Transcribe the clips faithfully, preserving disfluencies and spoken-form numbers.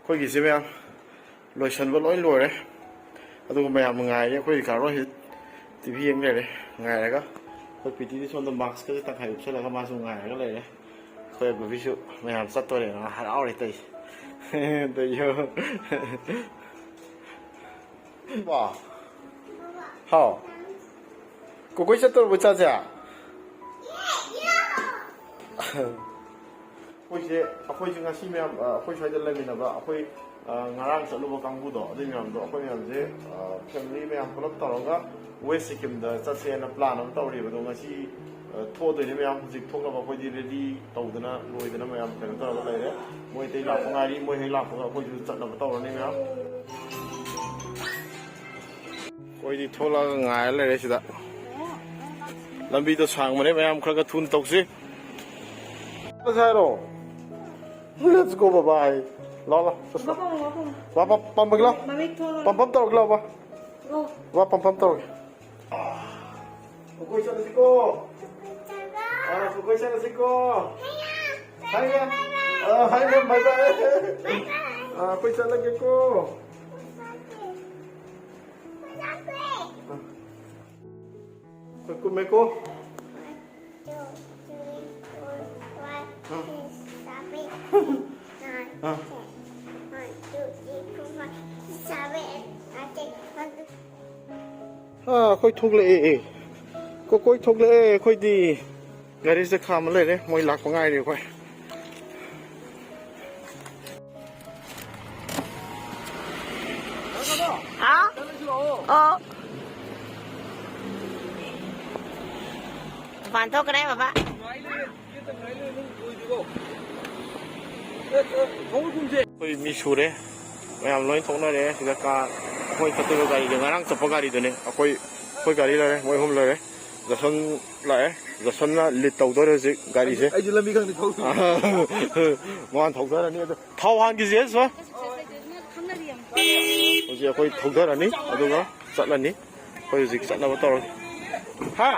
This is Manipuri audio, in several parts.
ꯑꯩꯈꯣꯏꯒꯤꯁꯦ ꯃꯌꯥꯝ ꯂꯣꯏꯁꯟꯕ ꯂꯣꯏ ꯂꯣꯏꯔꯦ꯫ ꯑꯗꯨꯒ ꯃꯌꯥꯝ ꯉꯥꯏꯔꯦ꯫ ꯑꯩꯈꯣꯏ ꯀꯥꯔꯣꯟꯁꯤ ꯇꯤ ꯚꯤ ꯌꯦꯡ ꯂꯩꯔꯦ ꯉꯥꯏꯔꯒ꯫ ꯑꯩꯈꯣꯏ ꯄꯤ ꯇꯤꯗꯤ ꯁꯣꯝꯗ ꯃꯥꯛꯁꯀꯁꯦ ꯇꯪꯈꯥꯏ ꯎꯞꯁꯜꯂꯒ ꯃꯥꯁꯨ ꯉꯥꯏꯔꯒ ꯂꯩꯔꯦ꯫ ꯑꯩꯈꯣꯏ ꯑꯕꯨꯕꯤꯁꯨ ꯃꯌꯥꯝ ꯆꯠꯇꯣꯔꯦꯅ ꯍꯔꯥꯎꯔꯦ ꯇꯧꯔꯤꯁꯦ꯫ ꯇꯧꯏꯁꯨ꯫ ꯋꯥ꯫ ꯍꯥꯎ꯫ ꯀꯣꯀꯣꯏ ꯆꯠꯇꯧꯔꯕꯣ ꯏꯆꯥꯁꯦ? ꯑꯩꯈꯣꯏꯁꯦ, ꯑꯩꯈꯣꯏꯁꯦ ꯉꯁꯤ ꯃꯌꯥꯝ, ꯑ, ꯑꯩꯈꯣꯏ ꯁ꯭ꯋꯥꯏꯗ ꯂꯩꯃꯤꯟꯅꯕ ꯑꯩꯈꯣꯏ, ꯑ, ꯉꯔꯥꯡ ꯆꯠꯂꯨꯕ ꯀꯥꯡꯕꯨꯗꯣ, ꯑꯗꯨꯏ ꯃꯌꯥꯝꯗꯣ ꯑꯩꯈꯣꯏ ꯃꯌꯥꯝꯁꯦ, ꯑ, ꯐꯦꯃꯤꯂꯤ ꯃꯌꯥꯝ ꯄꯨꯂꯞ ꯇꯧꯔꯒ ꯋꯦꯁ ꯁꯤꯛꯀꯤꯝꯗ ꯆꯠꯁꯦꯅ ꯄ꯭ꯂꯥꯟ ꯑꯃ ꯇꯧꯔꯤꯕ꯫ ꯑꯗꯣ ꯉꯁꯤ, ꯑ, ꯊꯣꯛꯑꯗꯣꯏꯅꯦ ꯃꯌꯥꯝ꯫ ꯍꯧꯖꯤꯛ ꯊꯣꯛꯅꯕ ꯑꯩꯈꯣꯏꯗꯤ ꯔꯦꯗꯤ ꯇꯧꯗꯅ ꯂꯣꯏꯗꯅ ꯃꯌꯥꯝ ꯀꯩꯅꯣ ꯇꯧꯔꯒ ꯂꯩꯔꯦ꯫ ꯃꯣꯏ ꯑꯇꯩ ꯂꯥꯛꯄ ꯉꯥꯏꯔꯤ꯫ ꯃꯣꯏ ꯍꯦꯛ ꯂꯥꯛꯄꯒ ꯑꯩꯈꯣꯏꯁꯨ ꯆꯠꯅꯕ ꯇꯧꯔꯅꯤ ꯃꯌꯥꯝ꯫ ꯑꯩꯈꯣꯏꯗꯤ ꯊꯣꯛꯂꯛꯑꯒ ꯉꯥꯏꯔ ꯂꯩꯔꯦ ꯁꯤꯗ꯫ ꯂꯝꯕꯤꯗꯣ ꯁꯥꯡꯕꯅꯦ ꯃꯌꯥꯝ, ꯈꯔ ꯈꯔ ꯊꯨꯅ ꯇꯧꯁꯤ꯫ ꯆꯠꯁꯦ ꯍꯥꯏꯔꯣ? Let's go, bye bye. ꯂꯥꯛꯑꯣ, ꯂꯥꯛꯑꯣ, ꯆꯠꯁꯤ, ꯂꯥꯛꯑꯣ꯫ ꯕꯥ, ꯕꯥ, ꯄꯝꯕꯒꯤ ꯂꯥꯛꯑꯣ꯫ ꯃꯃꯤꯠ ꯊꯣꯛꯑꯣ꯫ ꯄꯝ, ꯄꯝ ꯇꯧꯔꯒꯦ, ꯂꯥꯛꯑꯣ, ꯕꯥ꯫ ꯂꯥꯛꯑꯣ, ꯄꯝ, ꯄꯝ ꯇꯧꯔꯒꯦ꯫ ꯀꯣꯀꯣꯏ ꯆꯠꯂꯁꯤꯀꯣ꯫ ꯑꯥ, ꯀꯣꯀꯣꯏ ꯆꯠꯂꯁꯤꯀꯣ꯫ ꯍꯥꯏ ꯃꯦꯝ꯫ ꯑꯥ, ꯍꯥꯏ ꯃꯦꯝ, bye bye꯫ ꯑꯥ, ꯑꯩꯈꯣꯏ ꯆꯠꯂꯒꯦꯀꯣ꯫ ꯑꯩꯈꯣꯏ ꯀꯨꯝꯃꯦꯀꯣ꯫ ꯑꯥ꯫ ꯑꯥ, ꯑꯩꯈꯣꯏ ꯊꯣꯛꯂꯛꯑꯦ꯫ ꯀꯣꯀꯣꯏ ꯊꯣꯛꯂꯛꯑꯦ ꯑꯩꯈꯣꯏꯗꯤ꯫ ꯒꯥꯔꯤꯁꯦ ꯈꯥꯝꯃ ꯂꯩꯔꯦ, ꯃꯣꯏ ꯂꯥꯛꯄ ꯉꯥꯏꯔꯤ ꯑꯩꯈꯣꯏ꯫ ꯍꯥꯎ? ꯑꯣ꯫ ꯃꯄꯥꯟ ꯊꯣꯛꯈ꯭ꯔꯦ ꯕꯕꯥ꯫ ꯑꯩꯈꯣꯏ ꯃꯤ ꯁꯨꯔꯦ꯫ ꯃꯌꯥꯝ ꯂꯣꯏ ꯊꯣꯛꯅꯔꯦ꯫ ꯁꯤꯗ ꯀꯥꯔ, ꯑꯩꯈꯣꯏ ꯆꯠꯇꯣꯏꯕ ꯒꯥꯔꯤꯗꯣ ꯉꯔꯥꯡ ꯆꯠꯄ ꯒꯥꯔꯤꯗꯨꯅꯦ꯫ ꯑꯩꯈꯣꯏ, ꯑꯩꯈꯣꯏ ꯒꯥꯔꯤ ꯂꯩꯔꯦ, ꯃꯣꯏ ꯑꯍꯨꯝ ꯂꯩꯔꯦ꯫ ꯖꯁꯟ ꯂꯥꯛꯑꯦ꯫ ꯖꯁꯟꯅ ꯂꯤꯠ ꯇꯧꯗꯣꯔꯦ ꯍꯧꯖꯤꯛ ꯒꯥꯔꯤꯁꯦ꯫ ꯑꯩꯁꯨ ꯂꯝꯕꯤ ꯈꯪꯗꯦ ꯊꯧ-, ꯃꯥꯅ ꯊꯧꯖꯔꯅꯤ꯫ ꯑꯗꯣ ꯊꯥꯎ ꯍꯥꯟꯈꯤꯁꯦ ꯁꯤꯗ꯫ ꯍꯧꯖꯤꯛ ꯑꯩꯈꯣꯏ ꯊꯧꯊꯔꯅꯤ, ꯑꯗꯨꯒ ꯆꯠꯂꯅꯤ꯫ ꯑꯩꯈꯣꯏ ꯍꯧꯖꯤꯛ ꯆꯠꯅꯕ ꯇꯧꯔꯅꯤ꯫ ꯍꯥ?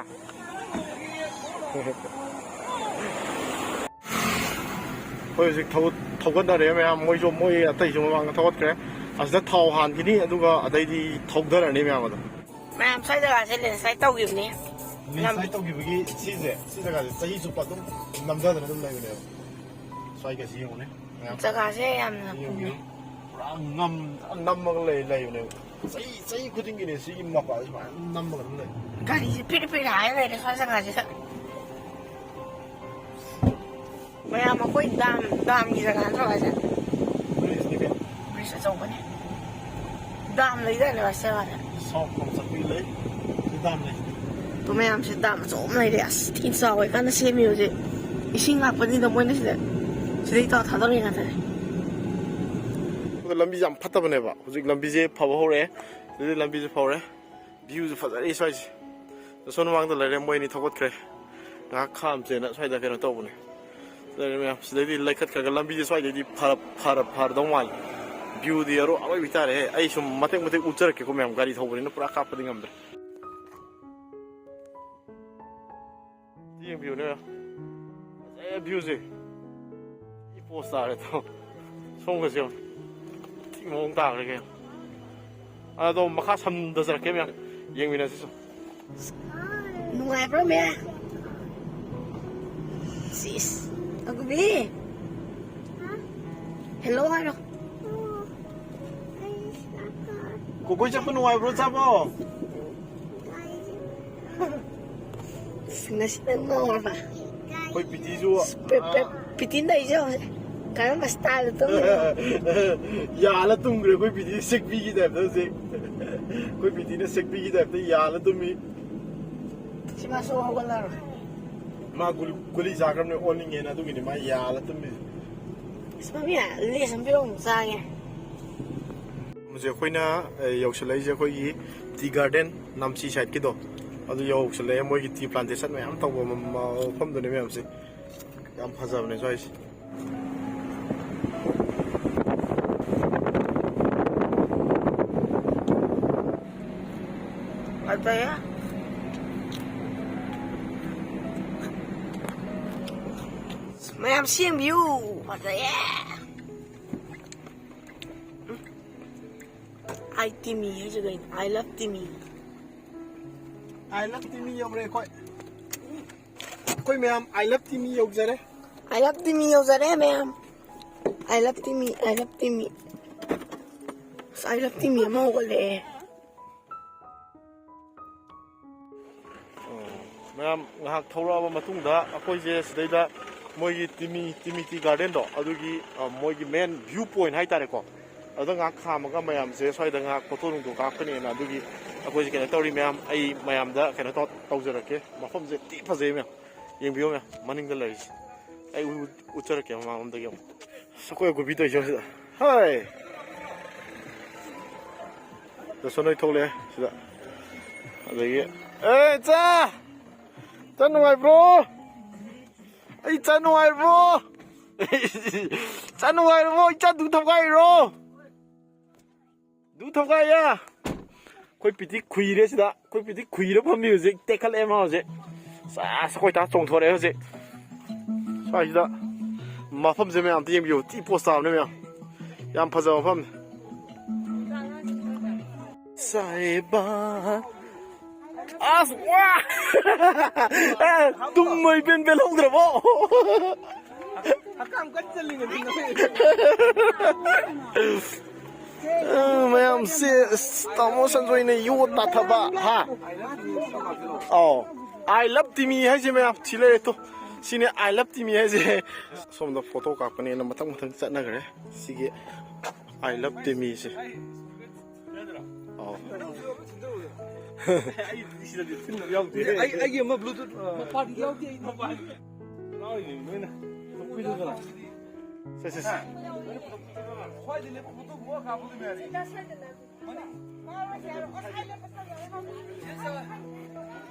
ꯑꯩꯈꯣꯏ ꯍꯧꯖꯤꯛ ꯊꯧ- ꯊꯧꯒꯠꯅꯔꯦ ꯃꯌꯥꯝ꯫ ꯃꯣꯏꯁꯨ, ꯃꯣꯏ ꯑꯇꯩꯁꯨ ꯃꯃꯥꯡꯗ ꯊꯧꯒꯠꯈ꯭ꯔꯦ꯫ ꯑꯁꯤꯗ ꯊꯥꯎ ꯍꯥꯟꯈꯤꯅꯤ, ꯑꯗꯨꯒ ꯑꯗꯩꯗꯤ ꯊꯧꯗꯔꯅꯤ ꯃꯌꯥꯝ ꯑꯗꯣ꯫ ꯃꯌꯥꯝ ꯁ꯭ꯋꯥꯏ ꯖꯒꯥꯁꯦ ꯂꯦꯟꯁꯂꯥꯏꯠ ꯇꯧꯈꯤꯕꯅꯦ꯫ ꯂꯦꯟꯁꯂꯥꯏꯠ ꯇꯧꯈꯤꯕꯒꯤ ꯁꯤꯁꯦ, ꯁꯤ ꯖꯒꯥꯁꯦ ꯆꯍꯤ ꯆꯨꯞꯄ ꯑꯗꯨꯝ ꯅꯝꯊꯗꯅ ꯑꯗꯨꯝ ꯂꯩꯕꯅꯦꯕ꯫ ꯁ꯭ꯋꯥꯏꯒꯁꯤ ꯌꯦꯡꯉꯨꯅꯦ ꯃꯌꯥꯝ꯫ ꯖꯒꯥꯁꯦ ꯌꯥꯝꯅ ꯌꯦꯡꯉꯨꯅꯦ꯫ ꯄꯨꯔꯥ ꯉꯝ-, ꯅꯝꯃꯒ ꯂꯩ-, ꯂꯩꯕꯅꯦꯕ꯫ ꯆꯍꯤ, ꯆꯍꯤ ꯈꯨꯗꯤꯡꯒꯤꯅꯦ ꯁꯤꯒꯤ ꯃꯄꯥꯁꯦ ꯁꯨꯃꯥꯏꯅ ꯅꯝꯃꯒ ꯑꯗꯨꯝ ꯂꯩ꯫ ꯒꯥꯔꯤꯁꯦ ꯄꯤꯔ ꯄꯤꯔ ꯍꯥꯏꯔ ꯂꯩꯔꯦ ꯁ꯭ꯋꯥꯏ ꯖꯒꯥꯁꯤꯗ꯫ ꯃꯌꯥꯝ ꯑꯩꯈꯣꯏ ꯗꯥꯝ, ꯗꯥꯝꯒꯤ ꯖꯒꯥ ꯅꯠꯇ꯭ꯔꯣ ꯍꯥꯏꯁꯦ? ꯕ꯭ꯔꯤꯖꯅꯤ ꯀꯩꯅꯣ꯫ ꯕ꯭ꯔꯤꯖ ꯑꯆꯧꯕꯅꯤ꯫ ꯗꯥꯝ ꯂꯩꯗꯥꯏꯅꯦ ꯋꯥꯁꯦ ꯋꯥꯅꯦ? ꯁꯥꯎꯠ ꯂꯣꯝ ꯆꯠꯄꯒꯤ ꯂꯩ꯫ ꯁꯤ ꯗꯥꯝ ꯂꯩ꯫ ꯑꯗꯨ ꯃꯌꯥꯝꯁꯦ ꯗꯥꯝ ꯑꯆꯧꯕ ꯑꯃ ꯂꯩꯔꯦ꯫ ꯑꯁ, ꯊꯤ ꯆꯥꯎꯋꯦ ꯀꯥꯟꯅ ꯁꯦꯝꯃꯤ ꯍꯧꯖꯤꯛ꯫ ꯏꯁꯤꯡ ꯂꯥꯛꯄꯅꯤꯗ ꯃꯣꯏꯅ ꯁꯤꯗ, ꯁꯤꯗꯩ ꯇꯧꯔ ꯊꯥꯗꯣꯔꯛꯏ ꯉꯥꯛꯇꯅꯦ꯫ ꯑꯗꯣ ꯂꯝꯕꯤꯁꯦ ꯌꯥꯝ ꯐꯠꯇꯕꯅꯦꯕ꯫ ꯍꯧꯖꯤꯛ ꯂꯝꯕꯤꯁꯦ ꯐꯕ ꯍꯧꯔꯛꯑꯦ꯫ ꯁꯤꯗꯩ ꯂꯝꯕꯤꯁꯦ ꯐꯍꯧꯔꯦ꯫ ꯚ꯭ꯌꯨꯁꯦ ꯐꯖꯔꯤ ꯁ꯭ꯋꯥꯏꯁꯦ꯫ ꯑꯁꯣꯝ ꯃꯃꯥꯡꯗ ꯂꯩꯔꯦ, ꯃꯣꯏ ꯑꯅꯤ ꯊꯧꯒꯠꯈ꯭ꯔꯦ꯫ ꯉꯥꯏꯍꯥꯛ ꯈꯥꯝꯁꯦꯅ ꯁ꯭ꯋꯥꯏꯗ ꯀꯩꯅꯣ ꯇꯧꯕꯅꯦ꯫ ꯂꯩꯔꯦ ꯃꯌꯥꯝ, ꯁꯤꯗꯩꯗꯤ ꯂꯩꯈꯠꯈ꯭ꯔꯒ ꯂꯝꯕꯤꯁꯦ ꯁ꯭ꯋꯥꯏꯗꯩꯗꯤ ꯐꯔ-, ꯐꯔ-, ꯐꯔꯗꯧ ꯃꯥꯜꯂꯦ꯫ ꯚ꯭ꯌꯨꯗꯤ ꯑꯔꯣ-, ꯑꯔꯣꯏꯕꯤ ꯇꯥꯔꯦꯍꯦ꯫ ꯑꯩ ꯁꯨꯝ ꯃꯇꯦꯛ ꯃꯇꯦꯛ ꯎꯠꯆꯔꯛꯀꯦꯀꯣ ꯃꯌꯥꯝ, ꯒꯥꯔꯤ ꯊꯧꯕꯅꯤꯅ ꯄꯨꯔꯥ ꯀꯥꯞꯄꯗꯤ ꯉꯝꯗ꯭ꯔꯦ꯫ ꯁꯤ ꯌꯦꯡꯕꯤꯌꯨꯅꯦ ꯃꯌꯥꯝ꯫ ꯐꯖꯩ ꯚ꯭ꯌꯨꯁꯦ꯫ ꯁꯤ ꯄꯣꯁ ꯇꯥꯔꯦ ꯇꯧ꯫ ꯁꯣꯝꯒꯁꯦ ꯌꯦꯡꯉꯨ꯫ ꯊꯤ ꯃꯑꯣꯡ ꯇꯥꯈ꯭ꯔꯦ ꯀꯩꯅꯣ꯫ ꯑꯗꯣ ꯃꯈꯥ ꯁꯝꯊꯖꯔꯛꯀꯦ ꯃꯌꯥꯝ꯫ ꯌꯦꯡꯃꯤꯟꯅꯁꯤ ꯁꯨꯝ꯫ ꯅꯨꯡꯉꯥꯏꯕ꯭ꯔꯣ ꯃꯦ? ꯁꯤꯁ꯫ ꯑꯒꯨꯕꯤ꯫ ꯍꯦꯜꯂꯣ ꯍꯥꯏꯔꯣ꯫ ꯀꯣꯀꯣꯏ ꯆꯠꯄ ꯅꯨꯡꯉꯥꯏꯕ꯭ꯔꯣ, ꯆꯥꯕꯣ? ꯉꯁꯤ ꯅꯪ ꯉꯥꯎꯔꯕ? ꯑꯩꯈꯣꯏ ꯄꯤꯇꯤꯁꯨ, ꯄ꯭ꯔꯦ-, ꯄ꯭ꯔꯦ-, ꯄꯤꯇꯤꯅ ꯇꯧꯔꯤꯁꯦ ꯌꯦꯡꯉꯨꯁꯦ꯫ ꯀꯔꯝꯕ ꯁ꯭ꯇꯥꯏꯜꯗ ꯇꯧꯔꯤꯅꯣ? ꯌꯥꯜꯂ ꯇꯨꯝꯈ꯭ꯔꯦ ꯑꯩꯈꯣꯏ ꯄꯤꯇꯤ, ꯁꯤꯛꯄꯤꯒꯤ ꯇꯥꯏꯞꯇ ꯍꯧꯖꯤꯛ꯫ ꯑꯩꯈꯣꯏ ꯄꯤꯇꯤꯅ ꯁꯤꯛꯄꯤꯒꯤ ꯇꯥꯏꯞꯇ ꯌꯥꯜꯂ ꯇꯨꯝꯃꯤ꯫ ꯁꯤ ꯃꯥ ꯁꯣꯛ ꯍꯧꯒꯠꯂꯔꯣꯏ꯫ ꯃꯥ ꯒꯨꯂꯤ, ꯒꯨꯂꯤ ꯆꯥꯈ꯭ꯔꯕꯅꯦ, ꯑꯣꯟꯅꯤꯡꯉꯦꯅ, ꯑꯗꯨꯒꯤꯅꯤ ꯃꯥ ꯌꯥꯜꯂ ꯇꯨꯝꯃꯤꯁꯦ꯫ ꯑꯁ, ꯃꯃꯤ, ꯂꯦꯁ ꯑꯃ ꯄꯤꯔꯛꯑꯣ, ꯑꯃꯨꯛ ꯆꯥꯒꯦ꯫ ꯍꯧꯖꯤꯛ ꯑꯩꯈꯣꯏꯅ, ꯑꯦ, ꯌꯧꯁꯤꯜꯂꯛꯏꯁꯦ ꯑꯩꯈꯣꯏꯒꯤ ꯇꯤ ꯒꯥꯔꯗꯦꯟ, ꯅꯥꯝꯆꯤ ꯁꯥꯏꯠꯀꯤꯗꯣ, ꯑꯗꯨ ꯌꯧꯁꯤꯜꯂꯛꯑꯦ꯫ ꯃꯣꯏꯒꯤ ꯇꯤ ꯄ꯭ꯂꯥꯟꯇꯦꯁꯟ ꯃꯌꯥꯝ ꯇꯧꯕ ꯃ-, ꯃ-, ꯃꯐꯝꯗꯨꯅꯦ ꯃꯌꯥꯝꯁꯦ꯫ ꯌꯥꯝ ꯐꯖꯕꯅꯦ ꯁ꯭ꯋꯥꯏꯁꯦ꯫ ꯐꯖꯩꯌꯦ꯫ ꯃꯌꯥꯝ ꯁꯤ ꯌꯦꯡꯕꯤꯌꯨ꯫ ꯐꯖꯩꯌꯦ꯫ ꯑꯩ ꯇꯤꯃꯤ ꯍꯥꯏꯁꯦ ꯀꯩꯅꯣ? I love ꯇꯤꯃꯤ꯫ I love ꯇꯤꯃꯤ ꯌꯧꯔꯦ ꯑꯩꯈꯣꯏ꯫ ꯑꯩꯈꯣꯏ ꯃꯌꯥꯝ I love ꯇꯤꯃꯤ ꯌꯧꯖꯔꯦ꯫ I love ꯇꯤꯃꯤ ꯌꯧꯖꯔꯦ ꯃꯌꯥꯝ꯫ I love ꯇꯤꯃꯤ, I love ꯇꯤꯃꯤ꯫ ꯑꯁ, I love ꯇꯤꯃꯤ ꯑꯃ ꯍꯧꯒꯠꯂꯛꯑꯦ꯫ ꯑꯣ, ꯃꯌꯥꯝ ꯉꯥꯏꯍꯥꯛ ꯊꯧꯔꯛꯑꯕ ꯃꯇꯨꯡꯗ ꯑꯩꯈꯣꯏꯁꯦ ꯁꯤꯗꯩꯗ ꯃꯣꯏꯒꯤ ꯇꯤꯃꯤ, ꯇꯤꯃꯤ ꯇꯤ ꯒꯥꯔꯗꯦꯟꯗꯣ, ꯑꯗꯨꯒꯤ, ꯑ, ꯃꯣꯏꯒꯤ main view point ꯍꯥꯏꯇꯥꯔꯦꯀꯣ꯫ ꯑꯗꯨꯗ ꯉꯥꯏꯍꯥꯛ ꯈꯥꯝꯃꯒ ꯃꯌꯥꯝꯁꯦ ꯁ꯭ꯋꯥꯏꯗ ꯉꯥꯏꯍꯥꯛ ꯐꯣꯇꯣ ꯅꯨꯡꯇꯣ ꯀꯥꯞꯀꯅꯤꯅ꯫ ꯑꯗꯨꯒꯤ ꯑꯩꯈꯣꯏꯁꯦ ꯀꯩꯅꯣ ꯇꯧꯔꯤ ꯃꯌꯥꯝ, ꯑꯩ ꯃꯌꯥꯝꯗ ꯀꯩꯅꯣ ꯇꯧ-, ꯇꯧꯖꯔꯛꯀꯦ꯫ ꯃꯐꯝꯁꯦ ꯊꯤ ꯐꯖꯩ ꯃꯌꯥꯝ, ꯌꯦꯡꯕꯤꯌꯨ ꯃꯌꯥꯝ, ꯃꯅꯤꯡꯗ ꯂꯩꯔꯤꯁꯦ꯫ ꯑꯩ ꯎ-, ꯎꯠꯆꯔꯛꯀꯦ ꯃꯃꯥꯡꯂꯣꯝꯗꯒꯤ ꯑꯃꯨꯛ꯫ ꯑꯁ, ꯑꯩꯈꯣꯏ ꯒꯣꯕꯤ ꯇꯧꯔꯤꯁꯦ ꯁꯤꯗ꯫ ꯍꯥꯏ! ꯗꯁꯣꯟ ꯍꯣꯏ ꯊꯣꯛꯂꯛꯑꯦ ꯁꯤꯗ꯫ ꯑꯗꯒꯤ, ꯑꯦ, ꯏꯆꯥ! ꯏꯆꯥ ꯅꯨꯡꯉꯥꯏꯕ꯭ꯔꯣ? ꯑꯩ ꯏꯆꯥ ꯅꯨꯡꯉꯥꯏꯕ꯭ꯔꯣ? ꯏꯆꯥ ꯅꯨꯡꯉꯥꯏꯔꯕꯣ? ꯏꯆꯥ ꯗꯨ ꯊꯧꯒꯥꯏꯔꯣ? ꯗꯨ ꯊꯧꯒꯥꯏꯌꯦ꯫ ꯑꯩꯈꯣꯏ ꯄꯤꯇꯤ ꯈꯨꯏꯔꯦ ꯁꯤꯗ꯫ ꯑꯩꯈꯣꯏ ꯄꯤꯇꯤ ꯈꯨꯏꯔ ꯐꯝꯃꯤ ꯍꯧꯖꯤꯛ꯫ ꯇꯦꯛꯈꯠꯂꯛꯑꯦ ꯃꯥ ꯍꯧꯖꯤꯛ꯫ ꯁꯥꯁ, ꯑꯩꯈꯣꯏ ꯇꯥ ꯆꯣꯡꯊꯣꯔꯛꯑꯦ ꯍꯧꯖꯤꯛ꯫ ꯁ꯭ꯋꯥꯏꯁꯤꯗ ꯃꯐꯝꯁꯦ ꯃꯌꯥꯝ ꯑꯝꯇ ꯌꯦꯡꯕꯤꯌꯨ꯫ ꯊꯤ ꯄꯣꯁ ꯇꯥꯕꯅꯦ ꯃꯌꯥꯝ꯫ ꯌꯥꯝ ꯐꯖꯕ ꯃꯐꯝꯅꯤ꯫ ꯁꯥꯏꯕ꯫ ꯑꯁ, ꯋꯥ! ꯑꯦ, ꯇꯨꯝꯕ ꯏꯄꯦꯟ ꯄꯦꯜꯍꯧꯗ꯭ꯔꯕꯣ? ꯍꯛꯀꯥꯝ ꯀꯟꯅ ꯆꯜꯂꯤꯉꯩꯗ꯫ ꯑ, ꯃꯌꯥꯝꯁꯦ, ꯑꯁ, ꯇꯥꯃꯣ ꯁꯟꯖꯣꯏꯅ ꯌꯣꯠ ꯇꯥꯊꯕ, ꯍꯥ? ꯑꯧ, I love ꯇꯤꯃꯤ ꯍꯥꯏꯁꯦ ꯃꯌꯥꯝ, ꯁꯤ ꯂꯩꯔꯦ ꯇꯣ꯫ ꯁꯤꯅꯦ I love ꯇꯤꯃꯤ ꯍꯥꯏꯁꯦ꯫ ꯁꯣꯝꯗ ꯐꯣꯇꯣ ꯀꯥꯞꯀꯅꯦꯅ ꯃꯊꯪ ꯃꯊꯪ ꯆꯠꯅꯈ꯭ꯔꯦ꯫ ꯁꯤꯒꯤ I love ꯇꯤꯃꯤꯁꯦ꯫ ꯑꯧ꯫ ꯑꯩ, ꯑꯩꯒꯤ ꯑꯃ Bluetooth, ꯑ, ꯃꯄꯥꯟꯒꯤ ꯌꯥꯎꯗꯦ ꯑꯩ꯫ ꯃꯄꯥꯟꯒꯤ ꯌꯥꯎꯗꯦ꯫ ꯁꯦ, ꯁꯦ, ꯁꯦ꯫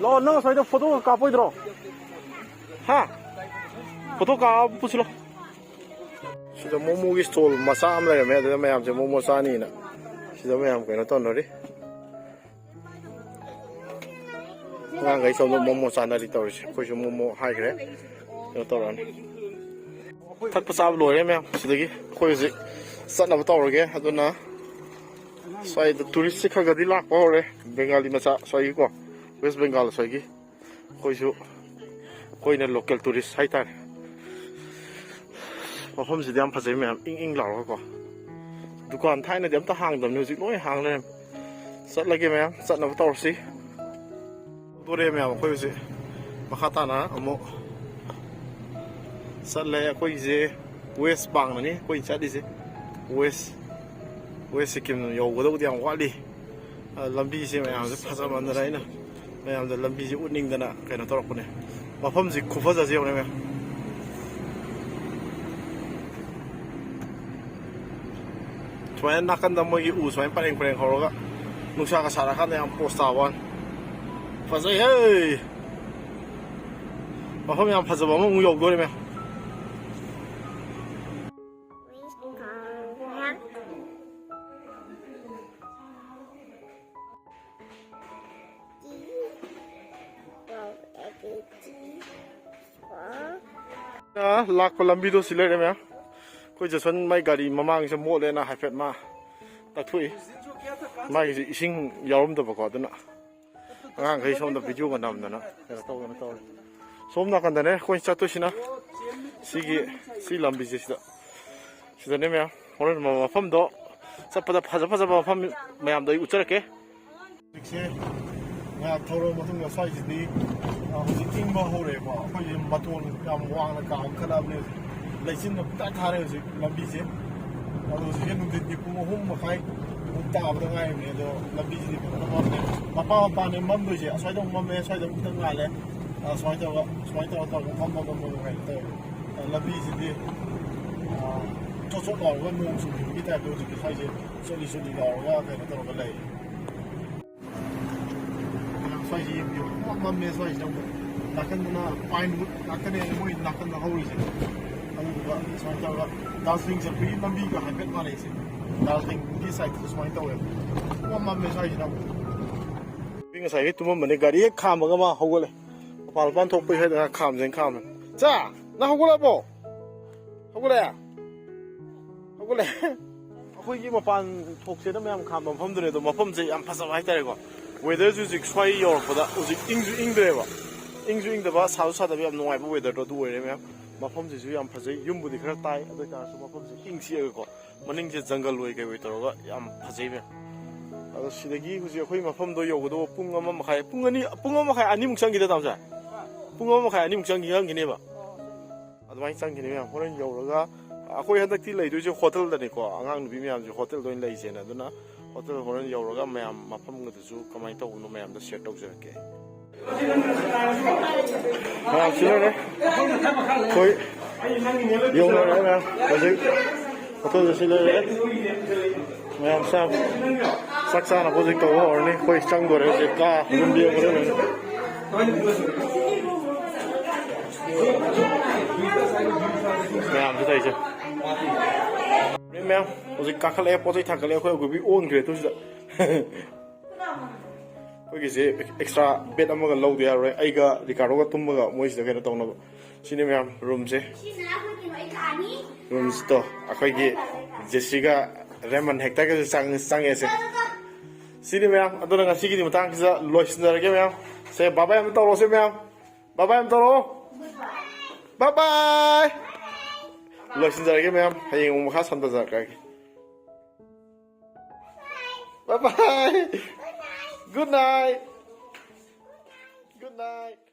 ꯂꯥꯛꯑꯣ, ꯅꯪ ꯑꯁ꯭ꯋꯥꯏꯗ ꯐꯣꯇꯣ ꯀꯥꯞꯄꯣꯏꯗ꯭ꯔꯣ? ꯍꯥ? ꯐꯣꯇꯣ ꯀꯥꯞ ꯄꯨꯁꯤꯜꯂꯣ꯫ ꯁꯤꯗ ꯃꯣꯃꯣꯒꯤ stall ꯃꯆꯥ ꯑꯃ ꯂꯩꯔꯝꯃꯦ, ꯑꯗꯨꯗ ꯃꯌꯥꯝꯁꯦ ꯃꯣꯃꯣ ꯆꯥꯅꯤꯅ ꯁꯤꯗ ꯃꯌꯥꯝ ꯀꯩꯅꯣ ꯇꯧꯅꯔꯤ꯫ ꯑꯉꯥꯡꯈꯩ ꯁꯣꯝꯗ ꯃꯣꯃꯣ ꯆꯥꯅꯔꯤ ꯇꯧꯔꯤꯁꯦ꯫ ꯑꯩꯈꯣꯏꯁꯨ ꯃꯣꯃꯣ ꯍꯥꯏꯈ꯭ꯔꯦ, ꯀꯩꯅꯣ ꯇꯧꯔꯛꯑꯅꯤ꯫ ꯊꯛꯄ ꯆꯥꯕ ꯂꯣꯏꯔꯦ ꯃꯌꯥꯝ꯫ ꯁꯤꯗꯒꯤ ꯑꯩꯈꯣꯏ ꯍꯧꯖꯤꯛ ꯆꯠꯅꯕ ꯇꯧꯔꯒꯦ꯫ ꯑꯗꯨꯅ ꯁ꯭ꯋꯥꯏꯗ ꯇꯨꯔꯤꯁꯁꯤ ꯈꯔ ꯈꯔꯗꯤ ꯂꯥꯛꯄ ꯍꯧꯔꯦ, ꯕꯦꯡꯒꯥꯂꯤ ꯃꯆꯥ ꯁ꯭ꯋꯥꯏꯒꯤꯀꯣ, ꯋꯦꯁ ꯕꯦꯡꯒꯥꯜ ꯁ꯭ꯋꯥꯏꯒꯤ꯫ ꯑꯩꯈꯣꯏꯁꯨ, ꯑꯩꯈꯣꯏꯅ ꯂꯣꯀꯦꯜ ꯇꯨꯔꯤꯁ ꯍꯥꯏꯇꯥꯔꯦ꯫ ꯃꯐꯝꯁꯤꯗꯤ ꯌꯥꯝ ꯐꯖꯩ ꯃꯌꯥꯝ, ꯏꯪ ꯏꯪ ꯂꯥꯎꯔꯒꯀꯣ꯫ ꯗꯨꯀꯥꯟ ꯊꯥꯏꯅꯗꯤ ꯑꯝꯇ ꯍꯥꯡꯗꯕꯅꯤ, ꯍꯧꯖꯤꯛ ꯂꯣꯏ ꯍꯥꯡ ꯂꯩꯔꯝꯃꯦ꯫ ꯆꯠꯂꯒꯦ ꯃꯌꯥꯝ, ꯆꯠꯅꯕ ꯇꯧꯔꯁꯤ꯫ ꯍꯧꯗꯣꯔꯛꯑꯦ ꯃꯌꯥꯝ, ꯑꯩꯈꯣꯏ ꯍꯧꯖꯤꯛ ꯃꯈꯥ ꯇꯥꯅ ꯑꯃꯨꯛ ꯆꯠꯂꯦ꯫ ꯑꯩꯈꯣꯏꯒꯤꯁꯦ ꯋꯦꯁ ꯄꯥꯡꯅꯅꯤ ꯑꯩꯈꯣꯏ ꯆꯠꯂꯤꯁꯦ꯫ ꯋꯦꯁ, ꯋꯦꯁ ꯁꯤꯛꯀꯤꯝ ꯌꯧꯒꯗꯧꯕꯗꯤ ꯌꯥꯝ ꯋꯥꯠꯂꯤ꯫ ꯑ, ꯂꯝꯕꯤꯁꯦ ꯃꯌꯥꯝꯁꯦ ꯐꯖꯃꯟꯗꯅ ꯑꯩꯅ ꯃꯌꯥꯝꯗ ꯂꯝꯕꯤꯁꯦ ꯎꯠꯅꯤꯡꯗꯅ ꯀꯩꯅꯣ ꯇꯧꯔꯛꯄꯅꯦ꯫ ꯃꯐꯝꯁꯤ ꯈꯨꯐꯖꯁꯤ ꯌꯦꯡꯉꯨꯅꯦ ꯃꯌꯥꯝ꯫ ꯁꯨꯃꯥꯏꯅ ꯅꯥꯀꯟꯗ ꯃꯣꯏꯒꯤ ꯎ ꯁꯨꯃꯥꯏꯅ ꯄꯔꯦꯡ ꯄꯔꯦꯡ ꯍꯧꯔꯒ ꯅꯨꯡꯁꯥꯒ ꯁꯥꯔꯀꯥꯟꯗ ꯌꯥꯝ ꯄꯣꯁ ꯇꯥꯕ ꯋꯥꯅꯤ꯫ ꯐꯖꯩꯍꯦ! ꯃꯐꯝ ꯌꯥꯝ ꯐꯖꯕ ꯑꯃꯃꯨꯛ ꯌꯧꯗꯣꯔꯦ ꯃꯌꯥꯝ꯫ ꯂꯥꯛꯄ ꯂꯝꯕꯤꯗꯣ ꯁꯤ ꯂꯩꯔꯦ ꯃꯌꯥꯝ꯫ ꯑꯩꯈꯣꯏ ꯖꯁꯟ ꯃꯥꯏ ꯒꯥꯔꯤ ꯃꯃꯥꯡꯁꯦ ꯃꯣꯠꯂꯦꯅ ꯍꯥꯏꯐꯦꯠ ꯃꯥ ꯇꯛꯊꯣꯛꯏ꯫ ꯃꯥꯒꯤꯁꯦ ꯏꯁꯤꯡ ꯌꯥꯎꯔꯝꯗꯕꯀꯣ, ꯑꯗꯨꯅ ꯑꯉꯥꯡꯈꯩ ꯁꯣꯝꯗ ꯚꯤꯗꯤꯑꯣꯒ ꯅꯝꯗꯅ ꯀꯩꯅꯣ ꯇꯧꯗꯅ ꯇꯧꯔꯦ꯫ ꯁꯣꯝ ꯅꯥꯀꯟꯗꯅꯦ ꯑꯩꯈꯣꯏ ꯆꯠꯇꯣꯏꯁꯤꯅ꯫ ꯁꯤꯒꯤ, ꯁꯤ ꯂꯝꯕꯤꯁꯦ ꯁꯤꯗ, ꯁꯤꯗꯅꯦ ꯃꯌꯥꯝ꯫ ꯍꯣꯔꯦꯟ ꯃꯐꯝꯗꯣ ꯆꯠꯄꯗ ꯐꯖ ꯐꯖꯕ ꯃꯐꯝ ꯃꯌꯥꯝꯗꯣ ꯑꯩ ꯎꯠꯆꯔꯛꯀꯦ꯫ ꯍꯧꯖꯤꯛꯁꯦ ꯉꯥꯏꯍꯥꯛ ꯊꯧꯔꯕ ꯃꯇꯨꯡꯗ ꯁ꯭ꯋꯥꯏꯁꯤꯗꯤ, ꯑ, ꯍꯧꯖꯤꯛ ꯏꯪꯕ ꯍꯧꯔꯛꯑꯦꯀꯣ꯫ ꯑꯩꯈꯣꯏꯁꯦ ꯃꯇꯣꯟ ꯌꯥꯝ ꯋꯥꯡꯅ ꯀꯥ ꯑꯃ ꯈꯜꯂꯛꯑꯕꯅꯦ ꯍꯧꯖꯤꯛ꯫ ꯂꯩꯆꯤꯟꯅ ꯄꯨꯡꯇꯥ ꯊꯥꯔꯦ ꯍꯧꯖꯤꯛ ꯂꯝꯕꯤꯁꯦ꯫ ꯑꯗꯣ ꯍꯧꯖꯤꯛꯁꯦ ꯅꯨꯡꯊꯤꯟꯒꯤ ꯄꯨꯡ ꯑꯍꯨꯝ ꯃꯈꯥꯏ ꯃꯨꯛ ꯇꯥꯕꯗ ꯉꯥꯏꯔꯤꯕꯅꯦ꯫ ꯑꯗꯣ ꯂꯝꯕꯤꯁꯤꯗꯤ ꯐꯖꯅ ꯃꯝꯃꯦ꯫ ꯃꯄꯥ ꯃꯄꯥꯅꯦ ꯃꯝꯗꯣꯏꯁꯦ꯫ ꯑꯁ꯭ꯋꯥꯏꯗ ꯑꯃꯨꯛ ꯃꯝꯃꯦ, ꯑꯁ꯭ꯋꯥꯏꯗ ꯑꯃꯨꯛ ꯈꯤꯇꯪ ꯉꯥꯜꯂꯦ꯫ ꯑ, ꯁꯨꯃꯥꯏꯅ ꯇꯧꯔꯒ, ꯁꯨꯃꯥꯏꯅ ꯇꯧꯔ ꯇꯧꯔꯒ ꯃꯝꯃ ꯃꯝꯃ ꯑꯗꯨꯃꯥꯏꯅ ꯇꯧꯋꯦ꯫ ꯑ, ꯂꯝꯕꯤꯁꯤꯗꯤ, ꯑ, ꯆꯣꯠ ꯆꯣꯠ ꯂꯥꯎꯔꯒ ꯅꯣꯡ ꯆꯨꯈꯤꯕꯒꯤ ꯇꯥꯏꯞꯇ ꯍꯧꯖꯤꯛꯇꯤ ꯁ꯭ꯋꯥꯏꯁꯦ ꯆꯣꯠꯂꯤ ꯆꯣꯠꯂꯤ ꯂꯥꯎꯔꯒ ꯀꯩꯅꯣ ꯇꯧꯔꯒ ꯂꯩ꯫ ꯁ꯭ꯋꯥꯏꯁꯤ ꯌꯦꯡꯕꯤꯌꯨ, ꯄꯨꯡꯃꯝ ꯃꯝꯃꯦ ꯁ꯭ꯋꯥꯏꯁꯤꯗ ꯑꯃꯨꯛ꯫ ꯅꯥꯀꯟꯗꯅ pine wood ꯉꯥꯛꯇꯅꯦ ꯃꯣꯏ ꯅꯥꯀꯟꯗ ꯍꯧꯔꯤꯁꯦ꯫ ꯑꯗꯨꯗꯨꯒ ꯁꯨꯃꯥꯏꯅ ꯇꯧꯔꯒ ꯗꯥꯔꯖꯤꯂꯤꯡ ꯆꯠꯄꯒꯤ ꯂꯝꯕꯤꯒ ꯍꯥꯏꯐꯦꯠ ꯃꯥꯟꯅꯩꯁꯦ꯫ ꯗꯥꯔꯖꯤꯂꯤꯡꯒꯤ ꯁꯥꯏꯠꯇꯁꯨ ꯁꯨꯃꯥꯏꯅ ꯇꯧꯋꯦ꯫ ꯄꯨꯡꯃꯝ ꯃꯝꯃꯦ ꯁ꯭ꯋꯥꯏꯁꯤꯅ ꯑꯃꯨꯛ꯫ ꯉꯁꯥꯏꯒꯤ ꯇꯨꯝꯃꯝꯕꯅꯦ, ꯒꯥꯔꯤ ꯍꯦꯛ ꯈꯥꯝꯕꯒ ꯃꯥ ꯍꯧꯒꯠꯂꯦ꯫ ꯃꯄꯥꯟ ꯂꯨꯄꯥꯟ ꯊꯣꯛꯄꯩ ꯍꯥꯏꯗꯅ ꯈꯥꯝꯁꯦꯅ ꯈꯥꯝꯃꯦ꯫ ꯆꯥ! ꯅꯪ ꯍꯧꯒꯠꯂꯕꯣ? ꯍꯧꯒꯠꯂꯦ꯫ ꯍꯧꯒꯠꯂꯦ꯫ ꯑꯩꯈꯣꯏꯒꯤ ꯃꯄꯥꯟ ꯊꯣꯛꯁꯦꯅ ꯃꯌꯥꯝ ꯈꯥꯝꯕ ꯃꯐꯝꯗꯨꯅꯦ, ꯑꯗꯣ ꯃꯐꯝꯁꯦ ꯌꯥꯝ ꯐꯖꯕ ꯍꯥꯏꯇꯥꯔꯦꯀꯣ꯫ Weatherꯁꯨ ꯍꯧꯖꯤꯛ ꯁ꯭ꯋꯥꯏ ꯌꯧꯔꯛꯄꯗ ꯍꯧꯖꯤꯛ ꯏꯪꯁꯨ ꯏꯪꯗ꯭ꯔꯦꯕ, ꯏꯪꯁꯨ ꯏꯪꯗꯕ, ꯁꯥꯁꯨ ꯁꯥꯗꯕ, ꯌꯥꯝ ꯅꯨꯡꯉꯥꯏꯕ weatherꯗꯣ ꯑꯗꯨ ꯑꯣꯏꯔꯦ ꯃꯌꯥꯝ꯫ ꯃꯐꯝꯁꯤꯁꯨ ꯌꯥꯝ ꯐꯖꯩ, ꯌꯨꯝꯕꯨꯗꯤ ꯈꯔ ꯇꯥꯏ, ꯑꯗꯨ ꯑꯣꯏꯇꯥꯔꯁꯨ ꯃꯐꯝꯁꯦ ꯏꯪ ꯆꯤꯛꯑꯒꯀꯣ, ꯃꯅꯤꯡꯁꯦ ꯖꯪꯒꯜ ꯑꯣꯏ ꯀꯩ ꯑꯣꯏ ꯇꯧꯔꯒ ꯌꯥꯝ ꯐꯖꯩ ꯃꯌꯥꯝ꯫ ꯑꯗꯣ ꯁꯤꯗꯒꯤ ꯍꯧꯖꯤꯛ ꯑꯩꯈꯣꯏ ꯃꯐꯝꯗꯣ ꯌꯧꯒꯗꯧꯕ ꯄꯨꯡ ꯑꯃ ꯃꯈꯥꯏ, ꯄꯨꯡ ꯑꯅꯤ, ꯄꯨꯡ ꯑꯃ ꯃꯈꯥꯏ ꯑꯅꯤꯃꯨꯛ ꯆꯪꯈꯤꯗ ꯇꯥꯃꯣꯁꯦ? ꯄꯨꯡ ꯑꯃ ꯃꯈꯥꯏ ꯑꯅꯤꯃꯨꯛ ꯆꯪꯈꯤ ꯈꯪꯈꯤꯅꯦꯕ꯫ ꯑꯗꯨꯃꯥꯏꯅ ꯆꯪꯈꯤꯅꯤ ꯃꯌꯥꯝ꯫ ꯍꯣꯔꯦꯟ ꯌꯧꯔꯒ ꯑꯩꯈꯣꯏ ꯍꯟꯗꯛꯇꯤ ꯂꯩꯗꯣꯏꯁꯦ ꯍꯣꯇꯦꯜꯗꯅꯤꯀꯣ, ꯑꯉꯥꯡ ꯅꯨꯄꯤ ꯃꯌꯥꯝꯁꯦ ꯍꯣꯇꯦꯜꯗ ꯑꯣꯏꯅ ꯂꯩꯁꯦꯅ꯫ ꯑꯗꯨꯅ ꯍꯣꯇꯦꯜ ꯍꯣꯔꯦꯟ ꯌꯧꯔꯒ ꯃꯌꯥꯝ ꯃꯐꯝꯒꯗꯨꯁꯨ ꯀꯃꯥꯏꯅ ꯇꯧꯕꯅꯣ ꯃꯌꯥꯝꯗ share ꯇꯧꯖꯔꯛꯀꯦ꯫ ꯃꯌꯥꯝ ꯁꯤ ꯂꯩꯔꯦ꯫ ꯑꯩꯈꯣꯏ ꯌꯧꯅꯔꯦ ꯃꯌꯥꯝ꯫ ꯍꯧꯖꯤꯛ ꯍꯣꯇꯦꯜꯗ ꯁꯤ ꯂꯩꯔꯦ꯫ ꯃꯌꯥꯝ ꯆꯥꯛ, ꯆꯥꯛ ꯆꯥꯅꯕ ꯍꯧꯖꯤꯛ ꯇꯧꯕ ꯍꯧꯔꯅꯤ꯫ ꯑꯩꯈꯣꯏ ꯆꯪꯗꯣꯔꯦ ꯍꯧꯖꯤꯛ꯫ ꯀꯥ ꯑꯗꯨꯝ ꯌꯦꯡꯕꯗ ꯂꯣꯏꯅ ꯃꯌꯥꯝꯁꯦ ꯇꯧꯔꯤꯁꯦ꯫ ꯃꯌꯥꯝ ꯍꯧꯖꯤꯛ ꯀꯥꯈꯠꯂꯛꯑꯦ, ꯄꯣꯠ ꯆꯩ ꯊꯥꯡꯒꯠꯂꯛꯑꯦ꯫ ꯑꯩꯈꯣꯏ ꯑꯒꯨꯕꯤ ꯑꯣꯟꯈ꯭ꯔꯦ ꯑꯗꯨꯁꯤꯗ꯫ ꯑꯩꯈꯣꯏꯒꯤꯁꯦ extra bed ꯑꯃꯒ ꯂꯧꯗ ꯌꯥꯔꯣꯏ꯫ ꯑꯩꯒ ꯔꯤꯀꯥꯔꯗꯣꯒ ꯇꯨꯝꯕꯒ ꯃꯣꯏꯁꯤꯗ ꯀꯩꯅꯣ ꯇꯧꯅꯕ꯫ ꯁꯤꯅꯤ ꯃꯌꯥꯝ roomꯁꯦ꯫ Roomꯁꯇꯣ ꯑꯩꯈꯣꯏꯒꯤ ꯖꯦꯁꯤꯒ ꯔꯦꯃꯟ ꯍꯦꯛꯇꯔꯒꯁꯨ ꯆꯪ-, ꯆꯪꯉꯦꯁꯦ꯫ ꯁꯤꯅꯤ ꯃꯌꯥꯝ꯫ ꯑꯗꯨꯅ ꯉꯁꯤꯒꯤꯗꯤ ꯃꯇꯥꯡꯁꯤꯗ ꯂꯣꯏꯁꯤꯟꯖꯔꯒꯦ ꯃꯌꯥꯝ꯫ ꯁꯦ, bye bye ꯑꯃ ꯇꯧꯔꯣꯁꯦ ꯃꯌꯥꯝ꯫ Bye bye ꯑꯃ ꯇꯧꯔꯣ꯫ Bye bye꯫ ꯂꯣꯏꯁꯤꯟꯖꯔꯒꯦ ꯃꯌꯥꯝ꯫ ꯍꯌꯦꯡ ꯑꯃꯨꯛ ꯃꯈꯥ ꯁꯝꯊꯖꯔꯛꯑꯒꯦ꯫ Bye bye꯫ Good night꯫ Good night꯫